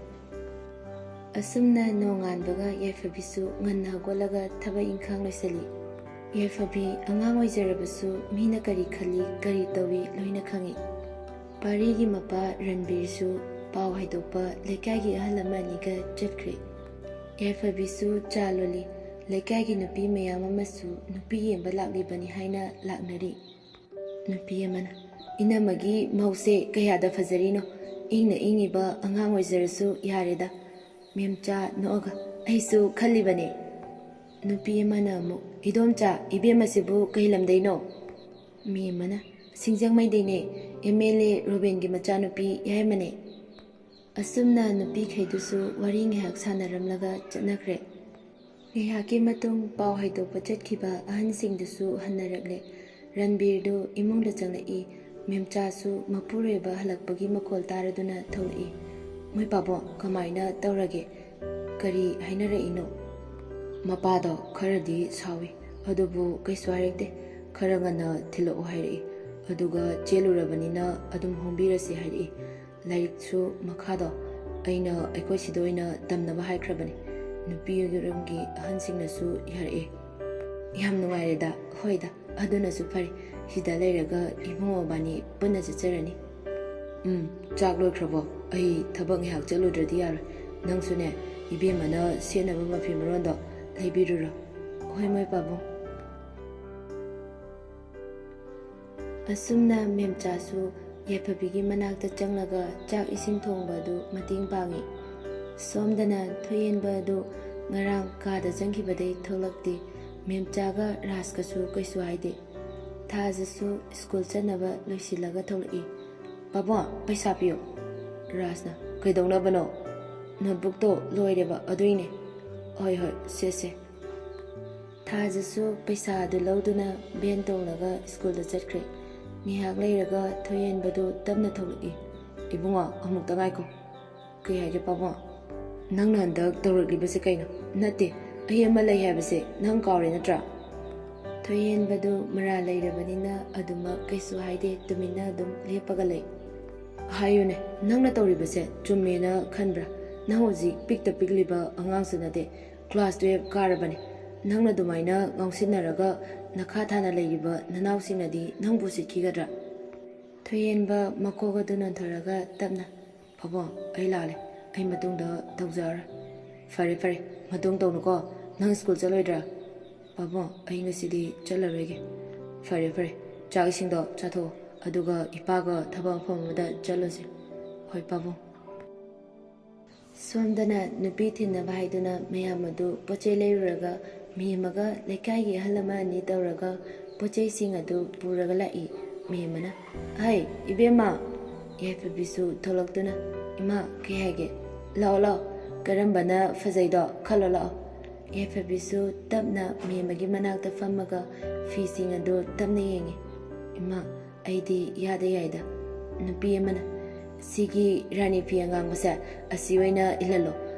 ꯑꯁꯨꯝꯅ ꯅꯣꯡꯉꯥꯟꯕꯒ ꯌꯥꯏꯐꯕꯤꯁꯨ ꯉꯟꯅ ꯍꯧꯒꯠꯂꯒ ꯊꯕꯛ ꯏꯪꯈꯥꯡ ꯂꯣꯏꯁꯤꯜꯂꯤ꯫ ꯌꯥꯏꯐꯕꯤ ꯑꯉꯥꯡ ꯑꯣꯏꯖꯔꯕꯁꯨ ꯃꯤꯅ ꯀꯔꯤ ꯈꯜꯂꯤ, ꯀꯔꯤ ꯇꯧꯏ ꯂꯣꯏꯅ ꯈꯪꯏ꯫ ꯄꯥꯔꯤꯒꯤ ꯃꯄꯥ ꯔꯟꯕꯤꯔꯁꯨ ꯄꯥꯎ ꯍꯥꯏꯗꯣꯛꯄ ꯂꯩꯀꯥꯏꯒꯤ ꯑꯍꯜ ꯑꯃ ꯑꯅꯤꯒ ꯆꯠꯈ꯭ꯔꯦ꯫ ꯌꯥꯏꯐꯕꯤꯁꯨ ꯆꯥ ꯂꯣꯜꯂꯤ꯫ ꯂꯩꯀꯥꯏꯒꯤ ꯅꯨꯄꯤ ꯃꯌꯥꯝ ꯑꯃꯁꯨ ꯅꯨꯄꯤ ꯌꯦꯡꯕ ꯂꯥꯛꯂꯤꯕꯅꯤ ꯍꯥꯏꯅ ꯂꯥꯛꯅꯔꯤ꯫ ꯅꯨꯄꯤ ꯑꯃꯅ, "ꯏꯅꯝꯃꯒꯤ ꯃꯧꯁꯦ ꯀꯌꯥꯗ ꯐꯖꯔꯤꯅꯣ! ꯏꯪꯅ ꯏꯪꯉꯤꯕ ꯑꯉꯥꯡ ꯑꯣꯏꯖꯔꯁꯨ ꯌꯥꯔꯦꯗ꯫" ꯃꯦꯝꯆꯥ ꯅꯣꯛꯑꯒ, "ꯑꯩꯁꯨ ꯈꯜꯂꯤꯕꯅꯦ꯫" ꯅꯨꯄꯤ ꯑꯃꯅ ꯑꯃꯨꯛ, "ꯏꯗꯣꯝꯆꯥ, ꯏꯕꯦꯝꯃꯁꯤꯕꯨ ꯀꯩ ꯂꯝꯗꯩꯅꯣ?" ꯃꯦꯝ ꯑꯃꯅ, "ꯁꯤꯡꯖꯃꯩꯗꯩꯅꯦ, ꯑꯦꯝ ꯑꯦꯜ ꯑꯦ ꯔꯣꯕꯦꯟꯒꯤ ꯃꯆꯥꯅꯨꯄꯤ ꯌꯥꯏꯃꯅꯦ꯫" ꯑꯁꯨꯝꯅ ꯅꯨꯄꯤꯈꯩꯗꯨꯁꯨ ꯋꯥꯔꯤ ꯉꯥꯏꯍꯥꯛ ꯁꯥꯟꯅꯔꯝꯂꯒ ꯆꯠꯅꯈ꯭ꯔꯦ꯫ ꯉꯥꯏꯍꯥꯛꯀꯤ ꯃꯇꯨꯡ ꯄꯥꯎ ꯍꯥꯏꯗꯣꯛꯄ ꯆꯠꯈꯤꯕ ꯑꯍꯟꯁꯤꯡꯗꯨꯁꯨ ꯍꯟꯅꯔꯛꯂꯦ꯫ ꯔꯟꯕꯤꯔꯗꯨ ꯏꯃꯨꯡꯗ ꯆꯪꯂꯛꯏ꯫ ꯃꯦꯝꯆꯥꯁꯨ ꯃꯄꯨꯔꯣꯏꯕ ꯍꯜꯂꯛꯄꯒꯤ ꯃꯈꯣꯜ ꯇꯥꯔꯗꯨꯅ ꯊꯣꯛꯂꯛꯏ꯫ "ꯃꯣꯏ ꯄꯥꯕꯨꯡ, ꯀꯃꯥꯏꯅ ꯇꯧꯔꯒꯦ? ꯀꯔꯤ ꯍꯥꯏꯅꯔꯛꯏꯅꯣ?" "ꯃꯄꯥꯗꯣ ꯈꯔꯗꯤ ꯁꯥꯎꯏ, ꯑꯗꯨꯕꯨ ꯀꯩꯁꯨ ꯍꯥꯏꯔꯛꯇꯦ꯫ ꯈꯔ ꯉꯟꯅ ꯊꯤꯜꯂꯛꯑꯣ ꯍꯥꯏꯔꯛꯏ, ꯑꯗꯨꯒ ꯆꯦꯜꯂꯨꯔꯕꯅꯤꯅ ꯑꯗꯨꯝ ꯍꯣꯡꯕꯤꯔꯁꯤ ꯍꯥꯏꯔꯛꯏ꯫ ꯂꯥꯏꯔꯤꯛꯁꯨ ꯃꯈꯥꯗꯣ ꯑꯩꯅ ꯑꯩꯈꯣꯏ ꯁꯤꯗ ꯑꯣꯏꯅ ꯇꯝꯅꯕ ꯍꯥꯏꯈ꯭ꯔꯕꯅꯤ꯫ ꯅꯨꯄꯤꯔꯣꯝꯒꯤ ꯑꯍꯟꯁꯤꯡꯅꯁꯨ ꯌꯥꯔꯛꯑꯦ꯫" "ꯌꯥꯝ ꯅꯨꯡꯉꯥꯏꯔꯦꯗ꯫ ꯍꯣꯏꯗ, ꯑꯗꯨꯅꯁꯨ ꯐꯔꯦ꯫ ꯁꯤꯗ ꯂꯩꯔꯒ ꯏꯕꯨꯡꯉꯣ ꯃꯕꯥꯅꯤ ꯄꯨꯟꯅ ꯆꯠꯆꯔꯅꯤ꯫" "ꯎꯝ, ꯆꯥꯛ ꯂꯣꯏꯈ꯭ꯔꯕꯣ? ꯑꯩ ꯊꯕꯛ ꯉꯥꯏꯍꯥꯛ ꯆꯠꯂꯨꯗ꯭ꯔꯗꯤ ꯌꯥꯔꯣꯏ꯫ ꯅꯪꯁꯨꯅꯦ, ꯏꯕꯦꯝꯃꯅ ꯁꯦꯠꯅꯕ ꯃꯐꯤ ꯃꯔꯣꯟꯗꯣ ꯂꯩꯕꯤꯔꯨꯔꯣ꯫" "ꯍꯣꯏ, ꯃꯣꯏ ꯄꯥꯕꯨꯡ꯫" ꯑꯁꯨꯝꯅ ꯃꯦꯝꯆꯥꯁꯨ ꯌꯥꯏꯐꯕꯤꯒꯤ ꯃꯅꯥꯛꯇ ꯆꯪꯂꯒ ꯆꯥꯛ ꯏꯁꯤꯡ ꯊꯣꯡꯕ ꯑꯗꯨ ꯃꯇꯦꯡ ꯄꯥꯡꯏ꯫ ꯁꯣꯝꯗꯅ ꯊꯣꯏꯍꯦꯟꯕ ꯑꯗꯨ ꯉꯔꯥꯡ ꯀꯥꯗ ꯆꯪꯈꯤꯕꯗꯩ ꯊꯣꯛꯂꯛꯇꯦ꯫ ꯃꯦꯝꯆꯥꯒ ꯔꯥꯖꯀꯁꯨ ꯀꯩꯁꯨ ꯍꯥꯏꯗꯦ꯫ ꯊꯥꯖꯁꯨ ꯁ꯭ꯀꯨꯜ ꯆꯠꯅꯕ ꯂꯣꯏꯁꯤꯜꯂꯒ ꯊꯣꯛꯂꯛꯏ꯫ "ꯄꯥꯕꯨꯡ, ꯄꯩꯁꯥ ꯄꯤꯌꯨ꯫" ꯔꯥꯖꯅ, "ꯀꯩꯗꯧꯅꯕꯅꯣ?" "ꯅꯣꯠꯕꯨꯛꯇꯣ ꯂꯣꯏꯔꯦꯕ, ꯑꯗꯨꯏꯅꯦ꯫" "ꯍꯣꯏ ꯍꯣꯏ, ꯁꯦ ꯁꯦ꯫" ꯊꯥꯖꯁꯨ ꯄꯩꯁꯥ ꯑꯗꯨ ꯂꯧꯗꯨꯅ ꯚꯦꯟ ꯇꯣꯡꯂꯒ ꯁ꯭ꯀꯨꯜꯗ ꯆꯠꯈ꯭ꯔꯦ꯫ ꯉꯥꯏꯍꯥꯛ ꯂꯩꯔꯒ ꯊꯣꯏꯍꯦꯟꯕꯗꯨ ꯇꯞꯅ ꯊꯣꯛꯂꯛꯏ꯫ "ꯏꯕꯨꯡꯉꯣ, ꯑꯃꯨꯛꯇ ꯉꯥꯏꯈꯣ꯫" "ꯀꯩ ꯍꯥꯏꯒꯦ ꯄꯥꯕꯨꯡ?" "ꯅꯪꯅ ꯍꯟꯗꯛ ꯇꯧꯔꯛꯂꯤꯕꯁꯦ ꯀꯩꯅꯣ? ꯅꯠꯇꯦ, ꯑꯩ ꯑꯃ ꯂꯩ ꯍꯥꯏꯕꯁꯦ ꯅꯪ ꯀꯥꯎꯔꯦ ꯅꯠꯇ꯭ꯔꯥ?" ꯊꯣꯏꯍꯦꯟꯕꯗꯨ ꯃꯔꯥꯜ ꯂꯩꯔꯕꯅꯤꯅ ꯑꯗꯨꯃꯛ ꯀꯩꯁꯨ ꯍꯥꯏꯗꯦ, ꯇꯨꯃꯤꯟꯅ ꯑꯗꯨꯝ ꯂꯦꯞꯄꯒ ꯂꯩ꯫ "ꯍꯥꯏꯌꯨꯅꯦ, ꯅꯪꯅ ꯇꯧꯔꯤꯕꯁꯦ ꯆꯨꯝꯃꯦꯅ ꯈꯟꯕ꯭ꯔꯥ? ꯅꯪ ꯍꯧꯖꯤꯛ ꯄꯤꯛꯇ ꯄꯤꯛꯂꯤꯕ ꯑꯉꯥꯡꯁꯨ ꯅꯠꯇꯦ, ꯀ꯭ꯂꯥꯁ ꯇꯨꯌꯦꯜꯐ ꯀꯥꯔꯕꯅꯤ꯫ ꯅꯪꯅ ꯑꯗꯨꯃꯥꯏꯅ ꯉꯥꯎꯁꯤꯟꯅꯔꯒ ꯅꯈꯥ ꯊꯥꯅ ꯂꯩꯔꯤꯕ ꯅꯅꯥꯎꯁꯤꯡꯅꯗꯤ ꯅꯪꯕꯨ ꯎꯁꯤꯠꯈꯤꯒꯗ꯭ꯔꯥ?" ꯊꯣꯏꯍꯦꯟꯕ ꯃꯀꯣꯛ ꯑꯗꯨ ꯅꯣꯟꯊꯔꯒ ꯇꯞꯅ, "ꯄꯥꯕꯨꯡ, ꯑꯩ ꯂꯥꯜꯂꯦ꯫ ꯑꯩ ꯃꯇꯨꯡꯗ ꯇꯧꯖꯔꯔꯣꯏ꯫" "ꯐꯔꯦ, ꯐꯔꯦ꯫ ꯃꯇꯨꯡ ꯇꯧꯅꯨꯀꯣ꯫ ꯅꯪ ꯁ꯭ꯀꯨꯜ ꯆꯠꯂꯣꯏꯗ꯭ꯔꯥ?" "ꯄꯥꯕꯨꯡ, ꯑꯩ ꯉꯁꯤꯗꯤ ꯆꯠꯂꯔꯣꯏꯒꯦ꯫" "ꯐꯔꯦ, ꯐꯔꯦ꯫ ꯆꯥꯛ ꯏꯁꯤꯡꯗꯣ ꯆꯥꯊꯣꯛꯑꯣ꯫ ꯑꯗꯨꯒ ꯏꯄꯥꯒ ꯊꯕꯛ ꯃꯐꯝ ꯑꯃꯗ ꯆꯠꯂꯨꯁꯦ꯫" "ꯍꯣꯏ, ꯄꯥꯕꯨꯡ꯫" ꯁꯣꯝꯗꯅ ꯅꯨꯄꯤ ꯊꯤꯟꯅꯕ ꯍꯥꯏꯗꯨꯅ ꯃꯌꯥꯝ ꯑꯗꯨ ꯄꯣꯠ ꯆꯩ ꯂꯩꯔꯨꯔꯒ ꯃꯦꯝꯃꯒ ꯂꯩꯀꯥꯏꯒꯤ ꯑꯍꯜ ꯑꯃ ꯑꯅꯤ ꯇꯧꯔꯒ ꯄꯣꯠ ꯆꯩꯁꯤꯡ ꯑꯗꯨ ꯄꯨꯔꯒ ꯂꯥꯛꯏ꯫ ꯃꯦꯝꯃꯅ, "ꯍꯩ, ꯏꯕꯦꯝꯃ!" ꯌꯥꯏꯐꯕꯤꯁꯨ ꯊꯣꯛꯂꯛꯇꯨꯅ, "ꯏꯃꯥ, ꯀꯩ ꯍꯥꯏꯒꯦ? ꯂꯥꯛꯑꯣ, ꯂꯥꯛꯑꯣ꯫ ꯀꯔꯝꯕꯅ ꯐꯖꯩꯗꯣ ꯈꯜꯂꯣ ꯂꯥꯛꯑꯣ꯫" ꯌꯥꯏꯐꯕꯤꯁꯨ ꯇꯞꯅ ꯃꯦꯝꯃꯒꯤ ꯃꯅꯥꯛꯇ ꯐꯝꯃꯒ ꯐꯤꯁꯤꯡ ꯑꯗꯨ ꯇꯞꯅ ꯌꯦꯡꯉꯤ꯫ "ꯏꯃꯥ, ꯑꯩꯗꯤ ꯌꯥꯗ ꯌꯥꯏꯗ꯫" ꯅꯨꯄꯤ ꯑꯃꯅ, "ꯁꯤꯒꯤ ꯔꯥꯅꯤ ꯐꯤ ꯑꯉꯥꯡꯕꯁꯦ ꯑꯁꯤ ꯑꯣꯏꯅ ꯏꯜꯍꯜꯂꯣ꯫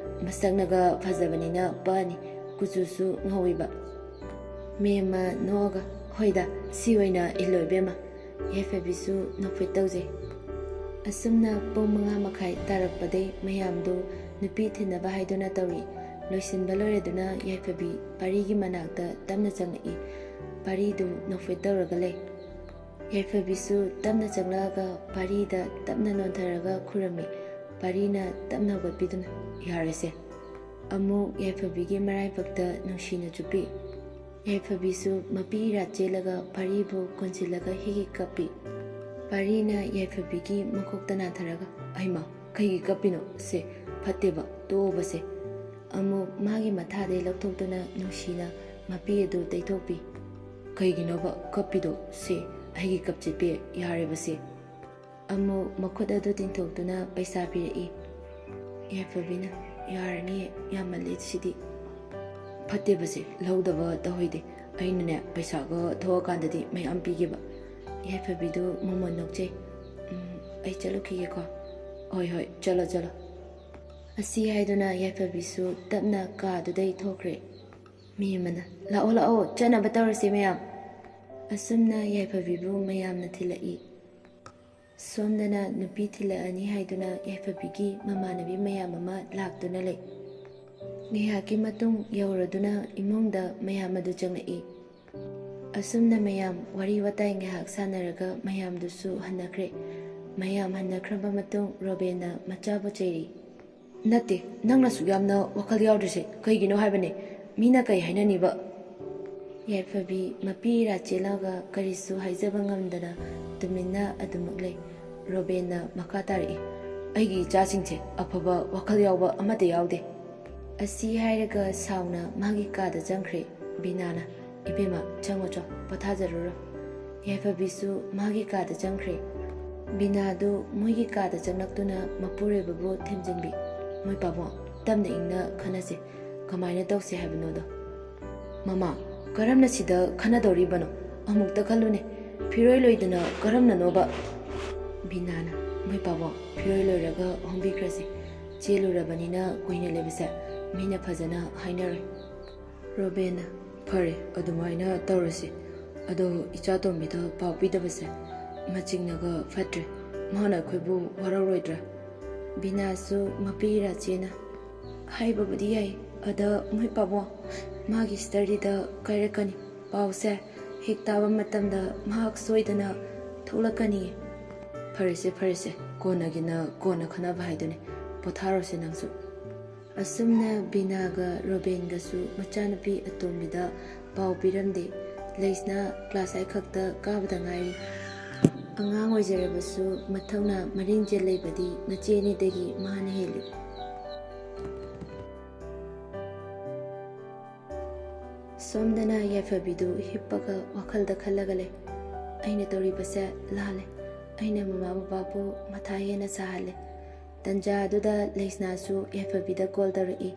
ꯃꯁꯛꯅꯒ ꯐꯖꯕꯅꯤꯅ ꯄꯛꯑꯅꯤ, ꯀꯨꯆꯨꯁꯨ ꯉꯧꯋꯤꯕ꯫" ꯃꯦꯝꯃ ꯅꯣꯛꯑꯒ, "ꯍꯣꯏꯗ, ꯁꯤ ꯑꯣꯏꯅ ꯏꯜꯂꯣ ꯏꯕꯦꯝꯃ꯫" ꯌꯥꯏꯐꯕꯤꯁꯨ ꯅꯣꯛꯐꯦꯠ ꯇꯧꯖꯩ꯫ ꯑꯁꯨꯝꯅ ꯄꯨꯡ ꯃꯉꯥ ꯃꯈꯥꯏ ꯇꯥꯔꯛꯄꯗꯩ ꯃꯌꯥꯝꯗꯨ ꯅꯨꯄꯤ ꯊꯤꯟꯅꯕ ꯍꯥꯏꯗꯨꯅ ꯇꯧꯔꯤ꯫ ꯂꯣꯏꯁꯤꯟꯕ ꯂꯣꯏꯔꯗꯨꯅ ꯌꯥꯏꯐꯕꯤ ꯄꯥꯔꯤꯒꯤ ꯃꯅꯥꯛꯇ ꯇꯞꯅ ꯆꯪꯉꯛꯏ꯫ ꯄꯥꯔꯤꯗꯨ ꯅꯣꯛꯐꯦꯠ ꯇꯧꯔꯒ ꯂꯩ꯫ ꯌꯥꯏꯐꯕꯤꯁꯨ ꯇꯞꯅ ꯆꯪꯂꯛꯑꯒ ꯄꯥꯔꯤꯗ ꯇꯞꯅ ꯅꯣꯟꯊꯔꯒ ꯈꯨꯔꯝꯃꯤ꯫ ꯄꯥꯔꯤꯅ ꯇꯞꯅ ꯍꯧꯒꯠꯄꯤꯗꯨꯅ, "ꯌꯥꯔꯦꯁꯦ꯫" ꯑꯃꯨꯛ ꯌꯥꯏꯐꯕꯤꯒꯤ ꯃꯔꯥꯏꯕꯛꯇ ꯅꯨꯡꯁꯤꯅ ꯆꯨꯞꯄꯤ꯫ ꯌꯥꯏꯐꯕꯤꯁꯨ ꯃꯄꯤ ꯏꯔꯥ ꯆꯦꯜꯂꯒ ꯄꯥꯔꯤꯕꯨ ꯀꯣꯟꯁꯤꯜꯂꯒ ꯍꯤꯛ ꯍꯤꯛ ꯀꯞꯄꯤ꯫ ꯄꯥꯔꯤꯅ ꯌꯥꯏꯐꯕꯤꯒꯤ ꯃꯀꯣꯛꯇ ꯅꯥꯟꯊꯔꯒ, "ꯑꯩꯃ, ꯀꯩꯒꯤ ꯀꯞꯄꯤꯅꯣ? ꯁꯦ, ꯐꯠꯇꯦꯕ, ꯇꯣꯛꯑꯣꯕꯁꯦ꯫" ꯑꯃꯨꯛ ꯃꯥꯒꯤ ꯃꯊꯥꯗꯩ ꯂꯧꯊꯣꯛꯇꯨꯅ ꯅꯨꯡꯁꯤꯅ ꯃꯄꯤ ꯑꯗꯨ ꯇꯩꯊꯣꯛꯄꯤ꯫ "ꯀꯩꯒꯤꯅꯣꯕ ꯀꯞꯄꯤꯗꯣ? ꯁꯦ, ꯑꯩꯒꯤ ꯀꯞꯁꯦ ꯄꯦ, ꯌꯥꯔꯦꯕꯁꯦ꯫" ꯑꯃꯨꯛ ꯃꯈꯨꯠ ꯑꯗꯨ ꯇꯤꯡꯊꯣꯛꯇꯨꯅ ꯄꯩꯁꯥ ꯄꯤꯔꯛꯏ꯫ ꯌꯥꯏꯐꯕꯤꯅ, "ꯌꯥꯔꯅꯤ, ꯌꯥꯝꯃꯜꯂꯦ ꯁꯤꯗꯤ꯫" "ꯐꯠꯇꯦꯕꯁꯦ, ꯂꯧꯗꯕ ꯇꯧꯍꯩꯗꯦ꯫ ꯑꯩꯅꯅꯦ, ꯄꯩꯁꯥꯒ ꯊꯣꯛꯑꯀꯥꯟꯗꯗꯤ ꯃꯌꯥꯝ ꯄꯤꯒꯦꯕ꯫" ꯌꯥꯏꯐꯕꯤꯗꯨ ꯃꯃꯣꯟ ꯅꯣꯛꯆꯩ꯫ "ꯎꯝ, ꯑꯩ ꯆꯠꯂꯨꯈꯤꯒꯦꯀꯣ꯫" "ꯍꯣꯏ, ꯍꯣꯏ, ꯆꯠꯂꯣ, ꯆꯠꯂꯣ꯫" ꯑꯁꯤ ꯍꯥꯏꯗꯨꯅ ꯌꯥꯏꯐꯕꯤꯁꯨ ꯇꯞꯅ ꯀꯥꯗꯨꯗꯩ ꯊꯣꯛꯈ꯭ꯔꯦ꯫ ꯃꯤ ꯑꯃꯅ, "ꯂꯥꯛꯑꯣ, ꯂꯥꯛꯑꯣ, ꯆꯠꯅꯕ ꯇꯧꯔꯁꯤ ꯃꯌꯥꯝ꯫" ꯑꯁꯨꯝꯅ ꯌꯥꯏꯐꯕꯤꯕꯨ ꯃꯌꯥꯝꯅ ꯊꯤꯜꯂꯛꯏ꯫ ꯁꯣꯝꯗꯅ ꯅꯨꯄꯤ ꯊꯤꯜꯂꯛꯑꯅꯤ ꯍꯥꯏꯗꯨꯅ ꯌꯥꯏꯐꯕꯤꯒꯤ ꯃꯃꯥꯟꯅꯕꯤ ꯃꯌꯥꯝ ꯑꯃ ꯂꯥꯛꯇꯨꯅ ꯂꯩ꯫ ꯉꯥꯏꯍꯥꯛꯀꯤ ꯃꯇꯨꯡ ꯌꯧꯔꯗꯨꯅ ꯏꯃꯨꯡꯗ ꯃꯌꯥꯝ ꯑꯗꯨ ꯆꯪꯂꯛꯏ꯫ ꯑꯁꯨꯝꯅ ꯃꯌꯥꯝ ꯋꯥꯔꯤ ꯋꯥꯇꯥꯏ ꯉꯥꯏꯍꯥꯛ ꯁꯥꯟꯅꯔꯒ ꯃꯌꯥꯝꯗꯨꯁꯨ ꯍꯟꯅꯈ꯭ꯔꯦ꯫ ꯃꯌꯥꯝ ꯍꯟꯅꯈ꯭ꯔꯕ ꯃꯇꯨꯡ ꯔꯣꯕꯦꯟꯅ ꯃꯆꯥꯕꯨ ꯆꯩꯔꯤ꯫ "ꯅꯠꯇꯦ, ꯅꯪꯅ ꯑꯁꯨꯛ ꯌꯥꯝꯅ ꯋꯥꯈꯜ ꯌꯥꯎꯗ꯭ꯔꯤꯁꯦ ꯀꯩꯒꯤꯅꯣ ꯍꯥꯏꯕꯅꯦ? ꯃꯤꯅ ꯀꯩ ꯍꯥꯏꯅꯅꯤꯕ?" ꯌꯥꯏꯐꯕꯤ ꯃꯄꯤ ꯏꯔꯥ ꯆꯦꯜꯂꯒ ꯀꯔꯤꯁꯨ ꯍꯥꯏꯖꯕ ꯉꯝꯗꯅ ꯇꯨꯃꯤꯟꯅ ꯑꯗꯨꯃꯛ ꯂꯩ꯫ ꯔꯣꯕꯦꯟꯅ ꯃꯈꯥ ꯇꯥꯔꯛꯏ, "ꯑꯩꯒꯤ ꯏꯆꯥꯁꯤꯡꯁꯦ ꯑꯐꯕ ꯋꯥꯈꯜ ꯌꯥꯎꯕ ꯑꯃꯠꯇ ꯌꯥꯎꯗꯦ꯫" ꯑꯁꯤ ꯍꯥꯏꯔꯒ ꯁꯥꯎꯅ ꯃꯥꯒꯤ ꯀꯥꯗ ꯆꯪꯈ꯭ꯔꯦ꯫ ꯕꯤꯅꯥꯅ, "ꯏꯕꯦꯝꯃ, ꯆꯪꯉꯣ ꯆꯣ, ꯄꯣꯊꯥꯖꯔꯨꯔꯣ꯫" ꯌꯥꯏꯐꯕꯤꯁꯨ ꯃꯥꯒꯤ ꯀꯥꯗ ꯆꯪꯈ꯭ꯔꯦ꯫ ꯕꯤꯅꯥꯗꯨ ꯃꯣꯏꯒꯤ ꯀꯥꯗ ꯆꯪꯂꯛꯇꯨꯅ ꯃꯄꯨꯔꯣꯏꯕꯕꯨ ꯊꯦꯝꯖꯤꯟꯕꯤ꯫ "ꯃꯣꯏ ꯄꯥꯕꯨꯡ, ꯇꯞꯅ ꯏꯪꯅ ꯈꯟꯅꯁꯦ꯫ ꯀꯃꯥꯏꯅ ꯇꯧꯁꯦ ꯍꯥꯏꯕꯅꯣꯗꯣ꯫" "ꯃꯃꯥ, ꯀꯔꯝꯅ ꯁꯤꯗ ꯈꯟꯅꯗꯧꯔꯤꯕꯅꯣ? ꯑꯃꯨꯛꯇ ꯈꯜꯂꯨꯅꯦ, ꯐꯤꯔꯣꯏ ꯂꯣꯏꯗꯅ ꯀꯔꯝꯅꯅꯣꯕ?" ꯕꯤꯅꯥꯅ, "ꯃꯣꯏ ꯄꯥꯕꯨꯡ, ꯐꯤꯔꯣꯏ ꯂꯣꯏꯔꯒ ꯍꯣꯡꯕꯤꯈ꯭ꯔꯁꯤ꯫ ꯆꯦꯜꯂꯨꯔꯕꯅꯤꯅ ꯀꯨꯏꯅ ꯂꯩꯕꯁꯦ ꯃꯤꯅ ꯐꯖꯅ ꯍꯥꯏꯅꯔꯣꯏ꯫" ꯔꯣꯕꯦꯟꯅ, "ꯐꯔꯦ, ꯑꯗꯨꯃꯥꯏꯅ ꯇꯧꯔꯁꯤ꯫ ꯑꯗꯣ ꯏꯆꯥꯇꯣꯝꯕꯤꯗ ꯄꯥꯎ ꯄꯤꯗꯕꯁꯦ ꯃꯆꯤꯡꯅꯒ ꯐꯠꯇ꯭ꯔꯦ꯫ ꯃꯥꯅ ꯑꯩꯈꯣꯏꯕꯨ ꯋꯥꯔꯧꯔꯣꯏꯗ꯭ꯔꯥ?" ꯕꯤꯅꯥꯁꯨ ꯃꯄꯤ ꯏꯔꯥ ꯆꯦꯅ, "ꯍꯥꯏꯕꯕꯨꯗꯤ ꯌꯥꯏ, ꯑꯗ ꯃꯣꯏ ꯄꯥꯕꯨꯡ, ꯃꯥꯒꯤ ꯁ꯭ꯇꯗꯤꯗ ꯀꯥꯏꯔꯛꯀꯅꯤ꯫ ꯄꯥꯎꯁꯦ ꯍꯦꯛ ꯇꯥꯕ ꯃꯇꯝꯗ ꯃꯍꯥꯛ ꯁꯣꯏꯗꯅ ꯊꯣꯛꯂꯛꯀꯅꯤ꯫" "ꯐꯔꯦꯁꯦ, ꯐꯔꯦꯁꯦ, ꯀꯣꯟꯅꯒꯤꯅ ꯀꯣꯟꯅ ꯈꯟꯅꯕ ꯍꯥꯏꯗꯨꯅꯤ꯫ ꯄꯣꯊꯥꯔꯣꯁꯦ ꯅꯪꯁꯨ꯫" ꯑꯁꯨꯝꯅ ꯕꯤꯅꯥꯒ ꯔꯣꯕꯦꯟꯒꯁꯨ ꯃꯆꯥꯅꯨꯄꯤ ꯑꯇꯣꯝꯕꯤꯗ ꯄꯥꯎ ꯄꯤꯔꯝꯗꯦ꯫ ꯂꯩꯁꯅꯥ ꯀ꯭ꯂꯥꯁ ꯑꯥꯏꯠ ꯈꯛꯇ ꯀꯥꯕꯗ ꯉꯥꯏꯔꯤ꯫ ꯑꯉꯥꯡ ꯑꯣꯏꯖꯔꯕꯁꯨ ꯃꯊꯧꯅꯥ ꯃꯔꯤꯡꯖꯦꯜ ꯂꯩꯕꯗꯤ ꯃꯆꯦ ꯑꯅꯤꯗꯒꯤ ꯃꯥꯅ ꯍꯦꯜꯂꯤ꯫ ꯁꯣꯝꯗꯅ ꯌꯥꯏꯐꯕꯤꯗꯨ ꯍꯤꯞꯄꯒ ꯋꯥꯈꯜꯗ ꯈꯜꯂꯒ ꯂꯩ꯫ ꯑꯩꯅ ꯇꯧꯔꯤꯕꯁꯦ ꯂꯥꯜꯂꯦ꯫ ꯑꯩꯅ ꯃꯃꯥ ꯕꯕꯥꯕꯨ ꯃꯊꯥ ꯍꯦꯟꯅ ꯁꯥꯍꯜꯂꯦ꯫ ꯇꯟꯖꯥ ꯑꯗꯨꯗ ꯂꯩꯁꯅꯥꯁꯨ ꯌꯥꯏꯐꯕꯤꯗ ꯀꯣꯜ ꯇꯧꯔꯛꯏ꯫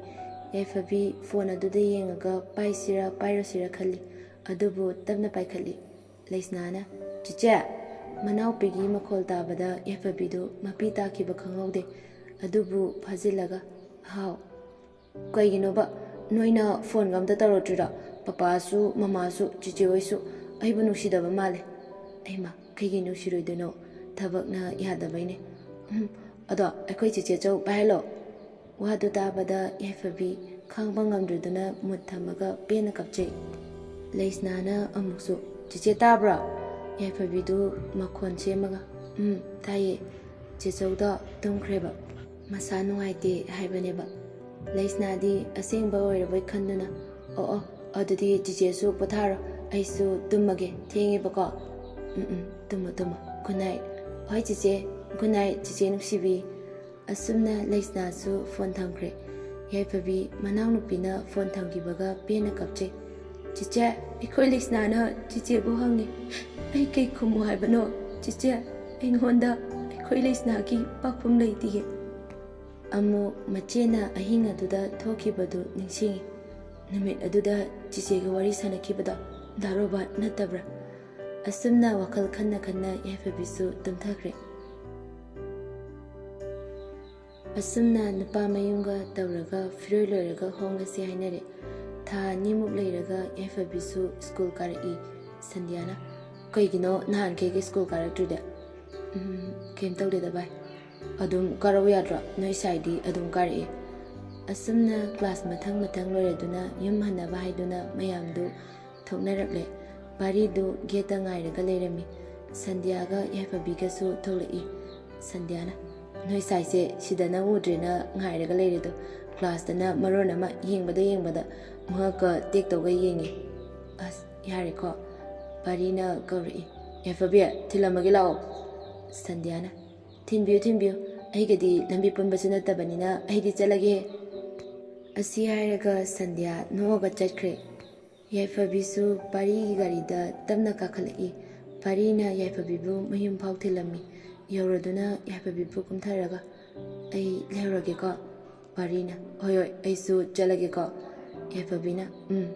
ꯌꯥꯏꯐꯕꯤ ꯐꯣꯟ ꯑꯗꯨꯗ ꯌꯦꯡꯉꯒ ꯄꯥꯏꯁꯤꯔꯥ ꯄꯥꯏꯔꯣꯏꯁꯤꯔꯥ ꯈꯜꯂꯤ꯫ ꯑꯗꯨꯕꯨ ꯇꯞꯅ ꯄꯥꯏꯈꯠꯂꯤ꯫ ꯂꯩꯁꯅꯥꯅ, "ꯆꯤꯆꯦ!" ꯃꯅꯥꯎꯄꯤꯒꯤ ꯃꯈꯣꯜ ꯇꯥꯕꯗ ꯌꯥꯏꯐꯕꯤꯗꯨ ꯃꯄꯤ ꯇꯥꯈꯤꯕ ꯈꯪꯍꯧꯗꯦ꯫ ꯑꯗꯨꯕꯨ ꯐꯥꯖꯤꯜꯂꯒ, "ꯍꯥꯎ?" "ꯀꯩꯒꯤꯅꯣꯕ? ꯅꯣꯏꯅ ꯐꯣꯟꯒ ꯑꯝꯇ ꯇꯧꯔꯛꯇ꯭ꯔꯤꯔꯣ? ꯄꯄꯥꯁꯨ, ꯃꯃꯥꯁꯨ, ꯆꯤꯆꯦ ꯍꯣꯏꯁꯨ ꯑꯩꯕꯨ ꯅꯨꯡꯁꯤꯗꯕ ꯃꯥꯜꯂꯦ꯫" "ꯑꯩꯃ, ꯀꯩꯒꯤ ꯅꯨꯡꯁꯤꯔꯣꯏꯗꯣꯏꯅꯣ? ꯊꯕꯛꯅ ꯌꯥꯗꯕꯩꯅꯦ꯫" "ꯎꯝ, ꯑꯗꯣ ꯑꯩꯈꯣꯏ ꯆꯤꯆꯦ ꯆꯧ ꯄꯥꯏꯍꯜꯂꯣ?" ꯋꯥꯗꯨ ꯇꯥꯕꯗ ꯌꯥꯏꯐꯕꯤ ꯈꯥꯡꯕ ꯉꯝꯗ꯭ꯔꯗꯨꯅ ꯃꯨꯠ ꯊꯝꯃꯒ ꯄꯦꯟꯅ ꯀꯞꯆꯩ꯫ ꯂꯩꯁꯅꯥꯅ ꯑꯃꯨꯛꯁꯨ, "ꯆꯤꯆꯦ ꯇꯥꯕ꯭ꯔꯣ?" ꯌꯥꯏꯐꯕꯤꯗꯨ ꯃꯈꯣꯟ ꯁꯦꯝꯃꯒ, "ꯎꯝ, ꯇꯥꯏꯌꯦ꯫ ꯆꯦꯆꯧꯗꯣ ꯇꯨꯝꯈ꯭ꯔꯦꯕ꯫ ꯃꯁꯥ ꯅꯨꯡꯉꯥꯏꯇꯦ ꯍꯥꯏꯕꯅꯦꯕ꯫" ꯂꯩꯁꯅꯥꯗꯤ ꯑꯁꯦꯡꯕ ꯑꯣꯏꯔꯕꯣꯏ ꯈꯟꯗꯨꯅ, "ꯑꯣ ꯑꯣ, ꯑꯗꯨꯗꯤ ꯆꯤꯆꯦꯁꯨ ꯄꯣꯊꯥꯔꯣ, ꯑꯩꯁꯨ ꯇꯨꯝꯃꯒꯦ, ꯊꯦꯡꯉꯦꯕꯀꯣ꯫" "ꯎꯝ ꯎꯝ, ꯇꯨꯝꯃꯣ ꯇꯨꯝꯃꯣ, good night꯫" "ꯍꯣꯏ ꯆꯤꯆꯦ, good night ꯆꯤꯆꯦ ꯅꯨꯡꯁꯤꯕꯤ꯫" ꯑꯁꯨꯝꯅ ꯂꯩꯁꯅꯥꯁꯨ ꯐꯣꯟ ꯊꯝꯈ꯭ꯔꯦ꯫ ꯌꯥꯏꯐꯕꯤ ꯃꯅꯥꯎꯅꯨꯄꯤꯅ ꯐꯣꯟ ꯊꯝꯈꯤꯕꯒ ꯄꯦꯟꯅ ꯀꯞꯆꯩ꯫ "ꯆꯤꯆꯦ, ꯑꯩꯈꯣꯏ ꯂꯩꯁꯅꯥꯅ ꯆꯤꯆꯦꯕꯨ ꯍꯪꯉꯤ꯫ ꯑꯩ ꯀꯩ ꯈꯨꯝꯃꯨ ꯍꯥꯏꯕꯅꯣ? ꯆꯤꯆꯦ, ꯑꯩꯉꯣꯟꯗ ꯑꯩꯈꯣꯏ ꯂꯩꯁꯅꯥꯒꯤ ꯄꯥꯛꯐꯝ ꯂꯩꯇꯤꯌꯦ꯫" ꯑꯃꯨꯛ ꯃꯆꯦꯅ ꯑꯍꯤꯡ ꯑꯗꯨꯗ ꯊꯣꯛꯈꯤꯕꯗꯨ ꯅꯤꯡꯁꯤꯡꯉꯤ꯫ ꯅꯨꯃꯤꯠ ꯑꯗꯨꯗ ꯆꯤꯆꯦꯒ ꯋꯥꯔꯤ ꯁꯥꯟꯅꯈꯤꯕꯗꯣ ꯗꯥ ꯔꯣꯕꯥꯔꯠ ꯅꯠꯇꯕ꯭ꯔꯥ? ꯑꯁꯨꯝꯅ ꯋꯥꯈꯜ ꯈꯟꯅ ꯈꯟꯅ ꯌꯥꯏꯐꯕꯤꯁꯨ ꯇꯨꯝꯊꯈ꯭ꯔꯦ꯫ ꯑꯁꯨꯝꯅ ꯅꯨꯄꯥ ꯃꯌꯨꯝꯒ ꯇꯧꯔꯒ ꯐꯤꯔꯣꯏ ꯂꯣꯏꯔꯒ ꯍꯣꯡꯂꯁꯤ ꯍꯥꯏꯅꯔꯦ꯫ ꯊꯥ ꯑꯅꯤꯃꯨꯛ ꯂꯩꯔꯒ ꯌꯥꯏꯐꯕꯤꯁꯨ ꯁ꯭ꯀꯨꯜ ꯀꯥꯔꯛꯏ꯫ ꯁꯟꯙ꯭ꯌꯥꯅ, "ꯀꯩꯒꯤꯅꯣ ꯅꯍꯥꯟꯈꯩꯒ ꯁ꯭ꯀꯨꯜ ꯀꯥꯔꯛꯇ꯭ꯔꯤꯗꯤ?" "ꯎꯝ, ꯀꯩꯝ ꯇꯧꯗꯦꯗ ꯚꯥꯏ꯫ ꯑꯗꯨꯝ ꯀꯥꯔꯛꯎ ꯌꯥꯗ꯭ꯔꯣ? ꯅꯣꯏ ꯁꯥꯏꯗꯤ ꯑꯗꯨꯝ ꯀꯥꯔꯛꯑꯦ꯫" ꯑꯁꯨꯝꯅ ꯀ꯭ꯂꯥꯁ ꯃꯊꯪ ꯃꯊꯪ ꯂꯣꯏꯔꯗꯨꯅ ꯌꯨꯝ ꯍꯟꯅꯕ ꯍꯥꯏꯗꯨꯅ ꯃꯌꯥꯝꯗꯨ ꯊꯣꯛꯅꯔꯛꯂꯦ꯫ ꯚꯥꯔꯤꯗꯨ ꯒꯦꯠꯇ ꯉꯥꯏꯔꯒ ꯂꯩꯔꯝꯃꯤ꯫ ꯁꯟꯙ꯭ꯌꯥꯒ ꯌꯥꯏꯐꯕꯤꯒꯁꯨ ꯊꯣꯛꯂꯛꯏ꯫ ꯁꯟꯙ꯭ꯌꯥꯅ, "ꯅꯣꯏ ꯁꯥꯏꯁꯦ ꯁꯤꯗꯅ ꯎꯗ꯭ꯔꯦꯅ ꯉꯥꯏꯔꯒ ꯂꯩꯔꯦꯗꯣ꯫ ꯀ꯭ꯂꯥꯁꯇꯅ ꯃꯔꯣꯟ ꯑꯃ ꯌꯦꯡꯕꯗ ꯌꯦꯡꯕꯗ ꯃꯉꯛꯀ ꯇꯦꯛꯇꯧꯒ ꯌꯦꯡꯉꯤ꯫" "ꯑꯁ, ꯌꯥꯔꯦꯀꯣ꯫" ꯚꯥꯔꯤꯅ ꯀꯧꯔꯛꯏ꯫ "ꯌꯥꯏꯐꯕꯤ, ꯊꯤꯜꯂꯝꯃꯒꯦ ꯂꯥꯛꯑꯣ꯫" ꯁꯟꯙ꯭ꯌꯥꯅ, "ꯊꯤꯟꯕꯤꯌꯨ, ꯊꯤꯟꯕꯤꯌꯨ, ꯑꯩꯒꯗꯤ ꯂꯝꯕꯤ ꯄꯨꯟꯕꯁꯨ ꯅꯠꯇꯕꯅꯤꯅ ꯑꯩꯗꯤ ꯆꯠꯂꯒꯦ꯫" ꯑꯁꯤ ꯍꯥꯏꯔꯒ ꯁꯟꯙ꯭ꯌꯥ ꯅꯣꯛꯑꯒ ꯆꯠꯈ꯭ꯔꯦ꯫ ꯌꯥꯏꯐꯕꯤꯁꯨ ꯄꯥꯔꯤꯒꯤ ꯒꯥꯔꯤꯗ ꯇꯞꯅ ꯀꯥꯈꯠꯂꯛꯏ꯫ ꯄꯥꯔꯤꯅ ꯌꯥꯏꯐꯕꯤꯕꯨ ꯃꯌꯨꯝ ꯐꯥꯎ ꯊꯤꯜꯂꯝꯃꯤ꯫ ꯌꯧꯔꯗꯨꯅ ꯌꯥꯏꯐꯕꯤꯕꯨ ꯀꯨꯝꯊꯔꯒ, "ꯑꯩ ꯂꯩꯍꯧꯔꯒꯦꯀꯣ꯫" ꯄꯥꯔꯤꯅ, "ꯍꯣꯏ, ꯍꯣꯏ, ꯑꯩꯁꯨ ꯆꯠꯂꯒꯦꯀꯣ꯫" ꯌꯥꯏꯐꯕꯤꯅ, "ꯎꯝ꯫"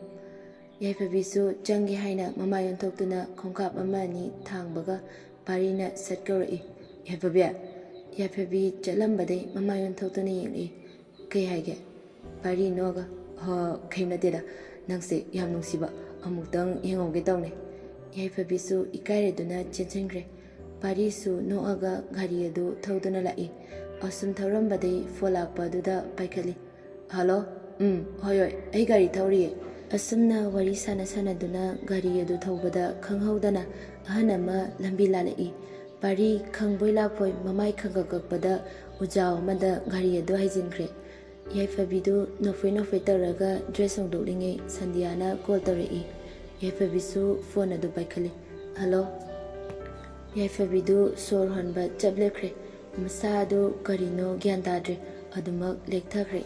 ꯌꯥꯏꯐꯕꯤꯁꯨ ꯆꯪꯒꯦ ꯍꯥꯏꯅ ꯃꯃꯥꯏ ꯑꯣꯟꯊꯣꯛꯇꯨꯅ ꯈꯣꯡꯀꯥꯞ ꯑꯃ ꯑꯅꯤ ꯊꯥꯡꯕꯒ ꯄꯥꯔꯤꯅ ꯁꯠ ꯀꯧꯔꯛꯏ, "ꯌꯥꯏꯐꯕꯤ!" ꯌꯥꯏꯐꯕꯤ ꯆꯠꯂꯝꯕꯗꯩ ꯃꯃꯥꯏ ꯑꯣꯟꯊꯣꯛꯇꯨꯅ ꯌꯦꯡꯂꯛꯏ꯫ "ꯀꯩ ꯍꯥꯏꯒꯦ?" ꯄꯥꯔꯤ ꯅꯣꯛꯑꯒ, "ꯍꯣ, ꯀꯩꯝ ꯅꯠꯇꯦꯗ, ꯅꯪꯁꯦ ꯌꯥꯝ ꯅꯨꯡꯁꯤꯕ, ꯑꯃꯨꯛꯇꯪ ꯌꯦꯡꯍꯧꯒꯦ ꯇꯧꯅꯦ꯫" ꯌꯥꯏꯐꯕꯤꯁꯨ ꯏꯀꯥꯏꯔꯗꯨꯅ ꯆꯦꯟꯁꯤꯟꯈ꯭ꯔꯦ꯫ ꯄꯥꯔꯤꯁꯨ ꯅꯣꯛꯑꯒ ꯒꯥꯔꯤ ꯑꯗꯨ ꯊꯧꯗꯨꯅ ꯂꯥꯛꯏ꯫ ꯑꯁꯨꯝ ꯊꯧꯔꯝꯕꯗꯩ ꯐꯣꯟ ꯂꯥꯛꯄ ꯑꯗꯨꯗ ꯄꯥꯏꯈꯠꯂꯤ꯫ "ꯍꯜꯂꯣ꯫ ꯎꯝ, ꯍꯣꯏ, ꯍꯣꯏ, ꯑꯩ ꯒꯥꯔꯤ ꯊꯧꯔꯤꯌꯦ꯫" ꯑꯁꯨꯝꯅ ꯋꯥꯔꯤ ꯁꯥꯟꯅ ꯁꯥꯟꯅꯗꯨꯅ ꯒꯥꯔꯤ ꯑꯗꯨ ꯊꯧꯕꯗ ꯈꯪꯍꯧꯗꯅ ꯑꯍꯟ ꯑꯃ ꯂꯝꯕꯤ ꯂꯥꯜꯂꯛꯏ꯫ ꯄꯥꯔꯤ ꯈꯪꯕꯣꯏ ꯂꯥꯛꯄꯣꯏ ꯃꯃꯥꯏ ꯈꯪꯒꯛ ꯀꯛꯄꯗ ꯎꯖꯥꯎ ꯑꯃꯗ ꯒꯥꯔꯤ ꯑꯗꯨ ꯍꯥꯏꯖꯤꯟꯈ꯭ꯔꯦ꯫ ꯌꯥꯏꯐꯕꯤꯗꯨ ꯅꯣꯛꯐꯦ ꯅꯣꯛꯐꯦ ꯇꯧꯔꯒ ꯗ꯭ꯔꯦꯁ ꯍꯣꯡꯗꯣꯛꯂꯤꯉꯩ ꯁꯟꯙ꯭ꯌꯥꯅ ꯀꯣꯜ ꯇꯧꯔꯛꯏ꯫ ꯌꯥꯏꯐꯕꯤꯁꯨ ꯐꯣꯟ ꯑꯗꯨ ꯄꯥꯏꯈꯠꯂꯤ꯫ "ꯍꯜꯂꯣ꯫" ꯌꯥꯏꯐꯕꯤꯗꯨ ꯁꯣꯔ ꯍꯣꯟꯕ ꯆꯞ ꯂꯦꯞꯈ꯭ꯔꯦ꯫ ꯃꯁꯥ ꯑꯗꯨ ꯀꯔꯤꯅꯣ ꯒ꯭ꯌꯥꯟ ꯇꯥꯗ꯭ꯔꯦ꯫ ꯑꯗꯨꯃꯛ ꯂꯦꯛꯊꯈ꯭ꯔꯦ꯫